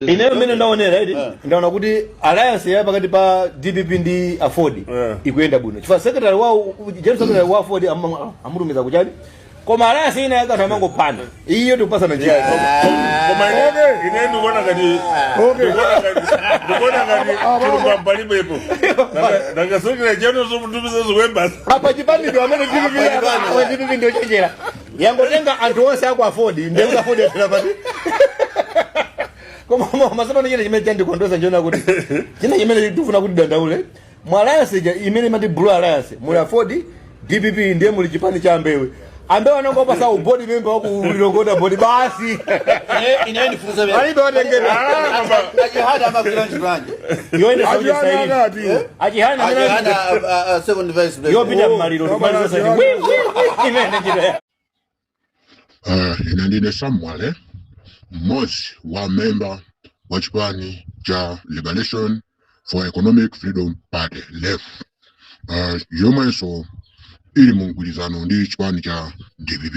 Ineyo mmene ndaonera iti, ndaona kuti alliance ya pakati pa DPP ndi AFORD ikuyenda bwino, chifukwa secretary wawo, general secretary wa AFORD amutumiza kuchani, koma alliance ina yakanthu amangophana, iyo tikupasana ntchito. Koma ine ndikuona ngati chilungamo palibepo. Nangasokera chano somutumiza zikuembasa. Apa chipanido amene DPP, apa DPP ndio chenjera, yangotenga anthu onse aku AFORD, ndiye kuti AFORD yafera pati. Koma masapano china chimene chandikondweza njiona kuti china chimene tifuna kuti dandaule mu alliance ija imene imati Blue Alliance, muli AFORD, DPP, ndiye muli chipani cha Ambewe. Ambewe anongopasa u board member waku Lilongwe board basi. Ine ndifunsa. Alibe watengedwa. Achihana amagwira ntchito yanji? Yoenda Saudi. Achihana Saidi. akati. Achihana amene Achihana, second vice president. Yopita mmaliro tikumaliza saidi wi wi wi imene ntchito ya Ine ndine Samuel, mmodzi wa member wa chipani cha Liberation for Economic Freedom Party, LEF, yomwenso ili mu mgwirizano ndi chipani cha DPP.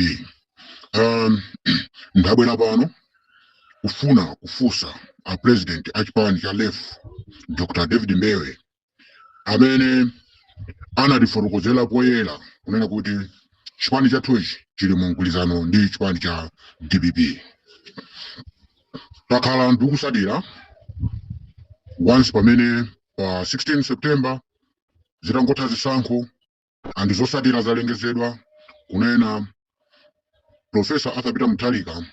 Ndabwera pano kufuna kufunsa a president a chipani cha LEF, Dr David Mbewe, amene anatifotokozera poyera kunena kuti chipani chathuchi chili mu mgwirizano ndi chipani cha DPP. Takhala ndikusadira once pamene pa 16 September zitangotha zisankho and zotsatira zalengezedwa, kunena Professor Arthur Peter Mutharika,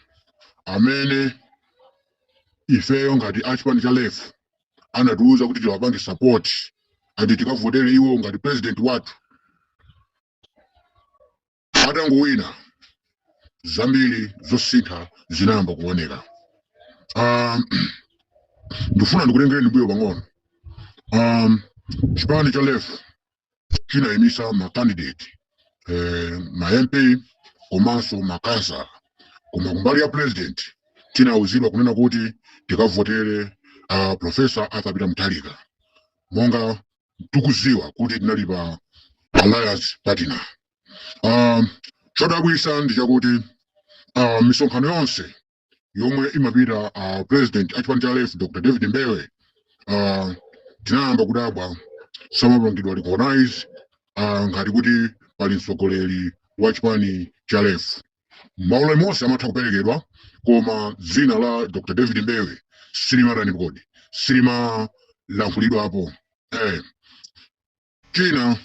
amene ifeyo ngati achipani cha LEF anatiuza kuti tiwapange support and tikavotere iwo ngati president wathu, atangowina zambiri zosintha zinayamba kuoneka. Ndifuna ndikutengereni mbuyo pang'ono. Chipani cha LEF chinayimisa ma candidate, ma MP komanso makansala, koma kumbali ya president tinawuzidwa kunena kuti tikavotere Professor Arthur Peter Mutharika, monga tikuziwa kuti tinali pa alliance partner. Chodabwisa ndi chakuti misonkhano yonse yomwe imapita president achipani cha LEF, Dr David Mbewe, tinayamba kudabwa samapangidwa recognize ngati kuti pali mtsogoleri wa chipani cha LEF. Maulemu onse amatha kuperekedwa, koma dzina la Dr David Mbewe silimatani kodi, silimalankhulidwapo. China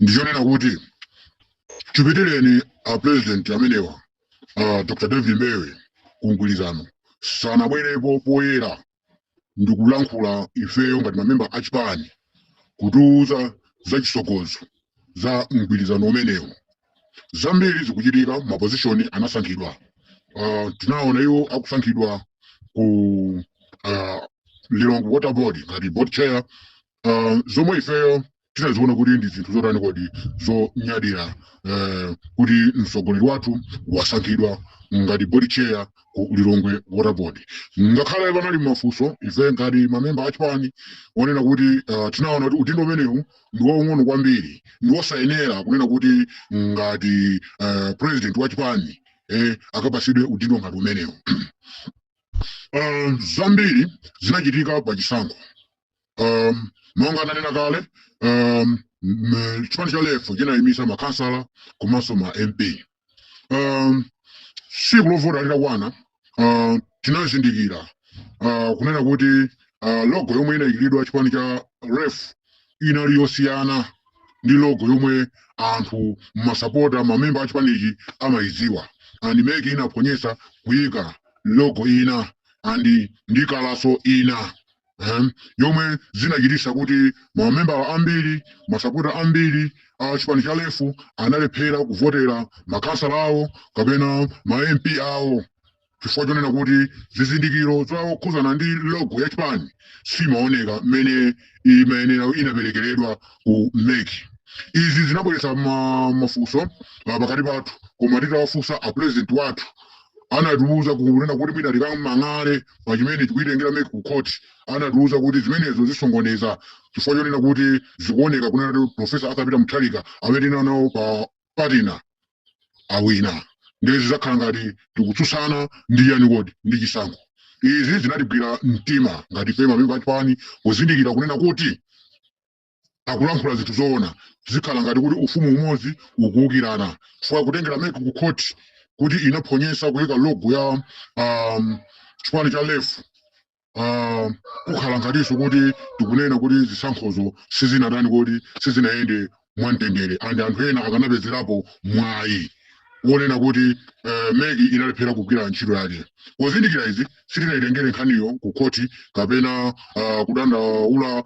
ndichonena kuti chipitireni a president amenewa, Dr David Mbewe, kumgwirizano sanabwerepo poyera ndikulankhula ifeyo ngati mamemba achipani, kutiuza za chisokozo za mgwirizano umenewu. Zambiri zikuchitika, ma position anasankhidwa. Tinaona iwo akusankhidwa ku Lilongwe Water Board ngati board chair, zomwe ifeyo tinaziona kuti ndi zinthu zotani kodi, zonyadira, kuti mtsogoleri wathu wasankhidwa ngati board chair ku Lilongwe Water Board, ngakhale panali mafunso ife ngati mamemba achipani onena kuti tinaona kuti udindo umenewu ndi waung'ono kwambiri, ndi wosayenera kunena kuti ngati president wa chipani akapasidwe udindo ngati umenewu. Zambiri zinachitika pa chisankho. Monga ananena kale, chipani cha LEF chinayimisa makhansala komanso ma MP. Tsiku lovota litakwana, tinazindikira kunena kuti logo yomwe inayikiridwa chipani cha LEF inali yosiyana ndi logo yomwe anthu masapota, mamemba a chipanichi amayidziwa, and MEC inaphonyesa kuyika logo ina and ndi colour so ina, yomwe zinachitisa kuti mamembala ambiri, masapota ambiri a chipani cha LEF analephera kuvotera makhansala awo kapena ma MP awo, chifukwa chonena kuti zizindikiro zokhuzana ndi logo ya chipani simaoneka mmene imayenera inaperekeredwa ku MEC. Izi zinabweretsa mafunso pakati pathu, koma titawafunsa a president wathu anatiuza kunena kuti mwina tikamang'ale pa chimene chikuitengera MEC ku court. Anatiuza kuti zimenezo zisongoneza, chifukwa chonena kuti zikuoneka kunena kuti Professor Arthur Peter Mutharika amene tinali nawo pa partner awina, ndiye zidzakhala ngati tikutsutsana ndi yani kodi, ndi chisankho. Izi zinatigwira mtima ngati ife mamemba achipani, kuzindikira kunena kuti akulankhula zinthu zoona. Zikhala ngati kuti ufumu umodzi ukuwukirana, chifukwa kutengera MEC ku court kuti inaphonyesa kuyika logo ya chipani cha LEF, kukhala ngatinso kuti tikunena kuti zisankhozo sizinatani, kuti sizinayende mwamtendere, and anthu ena akanapezerapo mwayi wonena kuti MEC inalephera kugwira ntchito yake. Pozindikira izi, sitinayitengere nkhaniyo ku khoti kapena kudandaula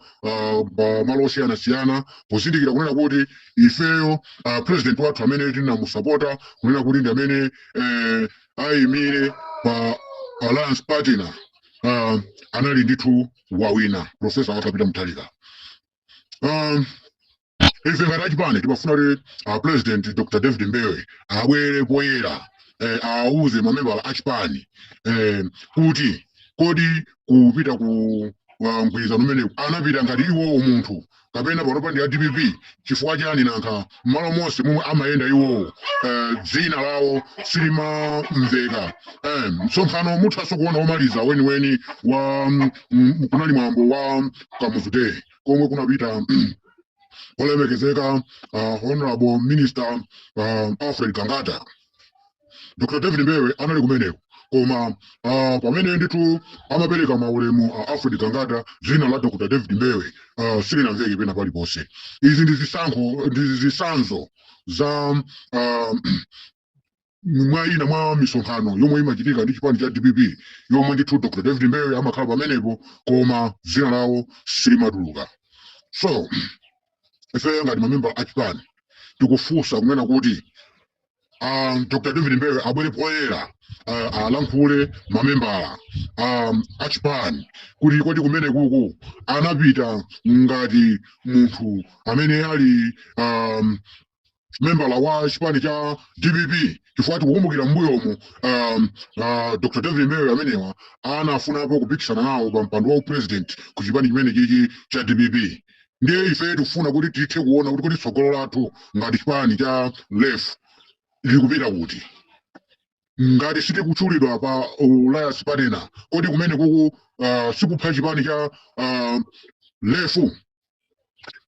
pa malo osiyanasiyana, pozindikira kunena kuti ifeyo president wathu amene tinamusapota kunena kuti ndi amene ayimire pa alliance partner anali ndithu wawina, Professor Arthur Peter Mutharika. Ife ngati achipani timafuna kuti President Dr David Mbewe abwere poyera, auze mamembala achipani kuti kodi kupita ku mgwirizano umenewu anapita ngati iwowo munthu kapena panopa ndi a DPP? Chifukwa chani nankha m'malo monse momwe amayenda iwowo dzina lawo silimamveka? Msonkhano muthanso kuona womaliza weniweni wa kunali mwambo wa Kamuzu Day komwe kunapita olemekezeka Honorable Minister Alfred Gangata. Dr David Mbewe anali kumeneko, koma pamene ndithu amapereka maulemu a Alfred Gangata, dzina la Dr David Mbewe silinamveke pena paliponse. Izi ndi zisankho, ndi zitsanzo za mwa ina mwa misonkhano yomwe imachitika ndi chipani cha DPP, yomwe ndithu Dr David Mbewe amakhala pamenepo koma dzina lawo silimatuluka. So ife ngati mamemba achipani tikufunsa kunena kuti Dr David Mbewe abwere poyera, alankhule mamembala achipani kuti kodi kumene kuku anapita ngati munthu amene ali membala wa chipani cha DPP? Chifukwa tikukumbukira m'mbuyomu Dr David Mbewe amenewa anafunapo kupikisana nawo pa mpando wa president ku chipani chimene chichi cha DPP. Ndiye ife tikufuna kuti tithe kuona kuti kodi tsogolo lathu ngati chipani cha LEF likupita kuti, ngati sitikutchulidwa pa alliance partner? Kodi kumene kuku sikupha chipani cha LEF?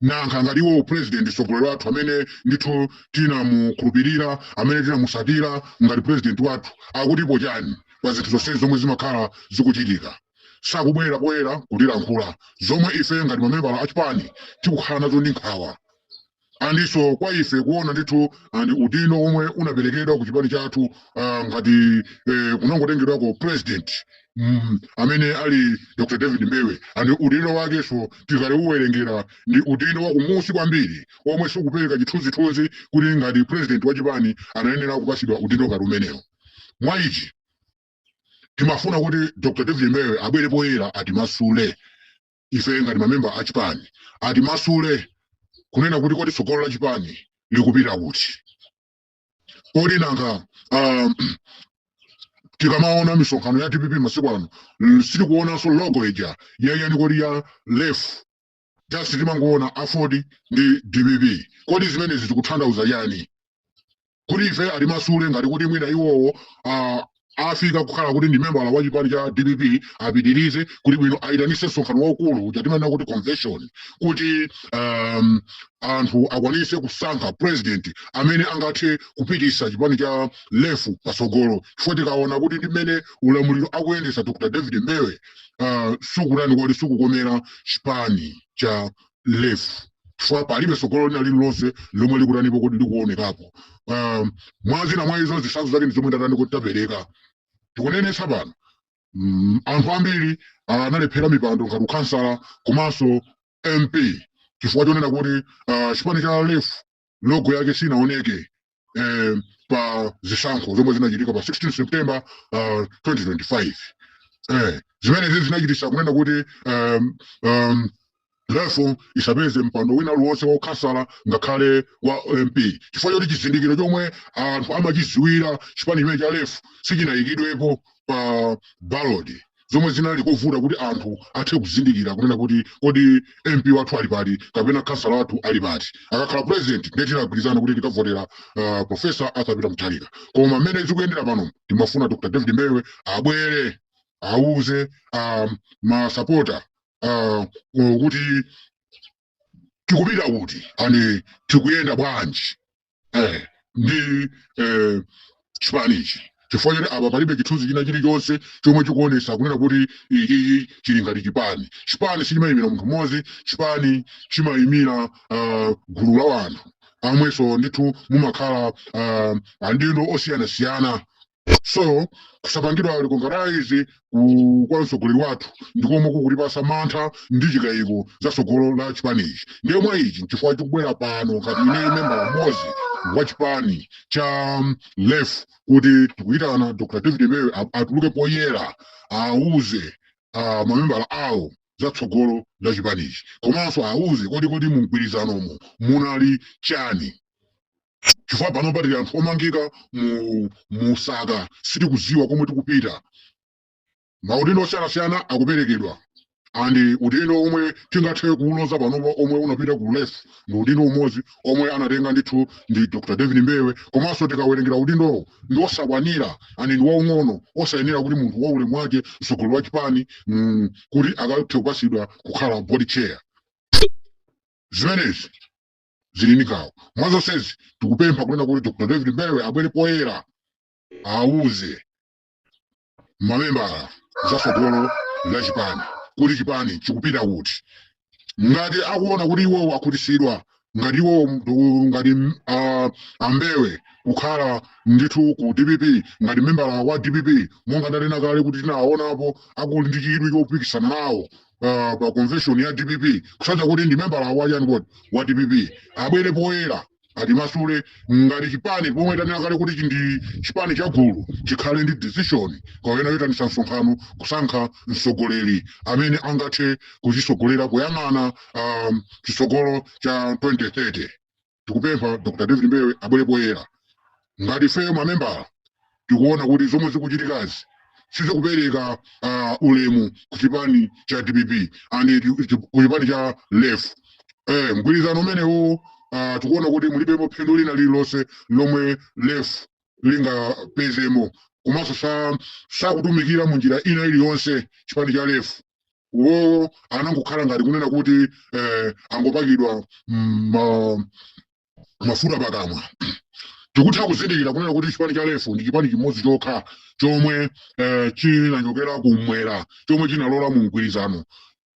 Nankha ngati iwo president, mtsogoleri wathu amene ndithu tinamukhulupirira, amene tinamusatira ngati president wathu, akutipo chani pa zinthu zonsezi zomwe zimakhala zikuchitika? Sakubwera poyera kutilankhula zomwe ife ngati mamembala achipani tikukhala nazo ndi nkhawa. Andiso kwa ife kuona ndithu ndi udindo omwe unaperekedwa ku chipani chathu, ngati kunangotengedwako president amene ali Dr David Mbewe, and udindo wakenso tikaliuwerengera ndi udindo wa kumusi kwambiri omwe sikupereka chithunzithunzi kuti ngati president wa chipani anayenera kupasidwa udindo ngati umenewo. Mwa ichi timafuna kuti Dr David Mbewe abwere poyera, atimasule ife ngati mamemba a chipani, atimasule kunena kuti kodi tsogolo la chipani likupita kuti? Kodi nanga tikamaona misonkhano ya DPP masiku ano, sitikuonanso logo ija yayani kodi ya LEF, just timangoona AFORD ndi DPP. Kodi zimenezi zikutanthauza chani? Kuti ife atimasule ngati kuti mwina iwowo afika kukhala kuti ndi membala wa chipani cha DPP, apitirize kuti bwino ayitanise msonkhano waukulu chatimanena kuti convention, kuti anthu akwanise kusankha president amene angathe kupitisa chipani cha LEF patsogolo, chifukwa tikaona kuti ndi mmene ulamuliro akuyendesa Dr David Mbewe, sukutani kodi, sukukomera chipani cha LEF, chifukwa palibe tsogolo lina lililonse lomwe likutanipo kuti likuonekapo. Mwa zina mwa izo, zitsanzo zake ndi zomwe ndatani kuti tapereka. Tikunenetsa pano, anthu ambiri analephera mipando ngati ukhansala komanso MP chifukwa chonena kuti chipani cha LEF logo yake sinaoneke pa zisankho zomwe zinachitika pa 16 September 2025. Zimenezi zinachititsa kunena kuti LEF isapeze mpando wina uliwonse wa ukhansala ngakhale wa MP, chifukwa choti chizindikiro chomwe anthu amachidziwira chipani chimene cha LEF sichinayikidwepo pa ballot, zomwe zinali kovuta kuti anthu athe kuzindikira kunena kuti kodi MP wathu ali pati kapena khansala wathu ali pati. Akakhala president ndiye tinagwirizana kuti tikavotera Professor Arthur Peter Mutharika, koma mmene zikuyendera pano timafuna Dr David Mbewe abwere. Auze masapota kuti tikupita kuti and tikuyenda bwanji ndi chipanichi, chifukwa choti apa palibe chithunzi china chilichonse chomwe chikuonesa kunena kuti ichichi chili ngati chipani. Chipani sichimayimira munthu mmodzi, chipani chimayimira gulu la wanthu amwenso ndithu mumakhala andindo osiyanasiyana. So kusapangidwa recognize kwa mtsogoleri wathu ndikomwe kukutipasa mantha ndi chikayiko za tsogolo la chipanichi. Ndiye mwa ichi chifukwa chikubwera pano ngati ine memba mmodzi wa chipani cha LEF kuti tikuyitana Dr David Mbewe atuluke poyera, auze mamembala awo za tsogolo la chipanichi, komanso auze kodi mu mgwirizanomo munali chani, chifukwa pano patili anthu omangika mu musaka, sitikuziwa komwe tikupita. Maudindo osiyanasiyana akuperekedwa, and udindo omwe tingathe kuuloza panopa omwe unapita ku LEF ndi udindo umodzi omwe anatenga ndithu ndi Dr David Mbewe. Komanso tikawerengera, udindowo ndi osakwanira and ndi waung'ono, osayenera kuti munthu waulemu wake, mtsogoleri wa chipani, kuti akathe kupasidwa kukhala board chair. Zimenezi zili ndi gawo mwazonsezi. Tikupempha kunena kuti Dr David Mbewe abwere poyera, auze mamembala zatsogolo la chipani, kuti chipani chikupita kuti. Ngati akuona kuti iwowo akhutisidwa, ngati iwowo ngati ambewe kukhala ndithu ku DPP ngati membala wa DPP, monga ndanena kale kuti tinawaonapo akuli ndi chidwi chopikisana nawo pa convention ya DPP, kusanza kuti ndi membala wa chani kodi wa DPP, abwere poyera atimasule. Ngati chipani pomwe tanena kale kuti ndi chipani cha gulu, chikhale ndi decision kapena yoyitanitsa msonkhano kusankha mtsogoleri amene angathe kuchisogolera kuyang'ana chitsogolo cha 2030. Tikupempha Dr David Mbewe abwere poyera. Ngati ifeyo mamembala tikuona kuti zomwe zikuchitikazi sizikupereka ulemu ku chipani cha DPP and ku chipani cha LEF, mgwirizano umenewu tikuona kuti mulibemo phindu lina lililonse lomwe LEF lingapezemo, komanso sakutumikira mu njira ina iliyonse chipani cha LEF. Uwowo anangokhala ngati kunena kuti angopakidwa mafuta pakamwa. Tikutha kuzindikira kunena kuti chipani cha LEF ndi chipani chimodzi chokha chomwe chinachokera kumwera chomwe chinalola mu mgwirizano.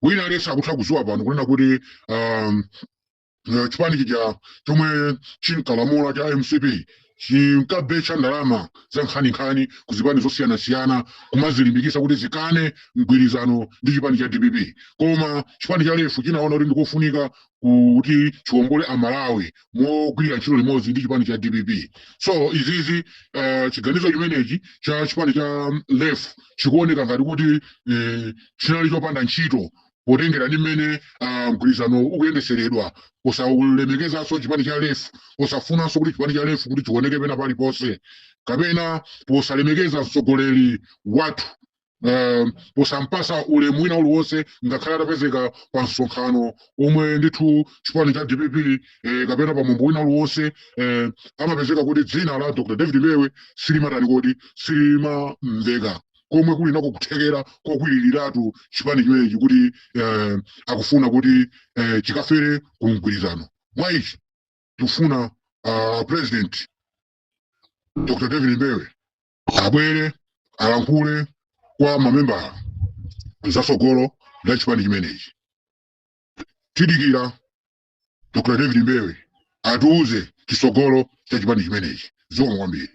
Wina aliyense akutha kudziwa pano kunena kuti chipani chija chomwe chinkalamula cha MCP chinkabetcha ndalama za nkhaninkhani ku zipani zosiyanasiyana kumazilimbikitsa kuti zikane mgwirizano ndi chipani cha DPP. Koma chipani cha LEF chinaona kuti ndikofunika kuti chiwombole Amalawi mogwirira ntchito limodzi ndi chipani cha DPP. So izizi, chiganizo chimenechi cha chipani cha LEF chikuoneka ngati kuti chinali chopanda ntchito potengera ndi mmene mgwirizano ukuyendeseredwa, posaulemekezanso chipani cha LEF, posafunanso kuti chipani cha LEF kuti chioneke pena paliponse, kapena posalemekeza mtsogoleri wathu, posampasa ulemu wina uliwonse, ngakhale atapezeka pa msonkhano omwe ndithu chipani cha DPP kapena pa mwambo wina uliwonse, amapezeka kuti dzina la Dr David Mbewe silimatani kodi silimamveka, komwe kuli nako kuthekera kokwiririratu chipani chimenechi kuti akufuna kuti chikafere ku mgwirizano. Mwa ichi tikufuna President Dr David Mbewe abwere alankhule kwa mamembala zatsogolo la chipani chimenechi. Tidikira Dr David Mbewe atiuze chitsogolo cha chipani chimenechi. Zikomo kwambiri.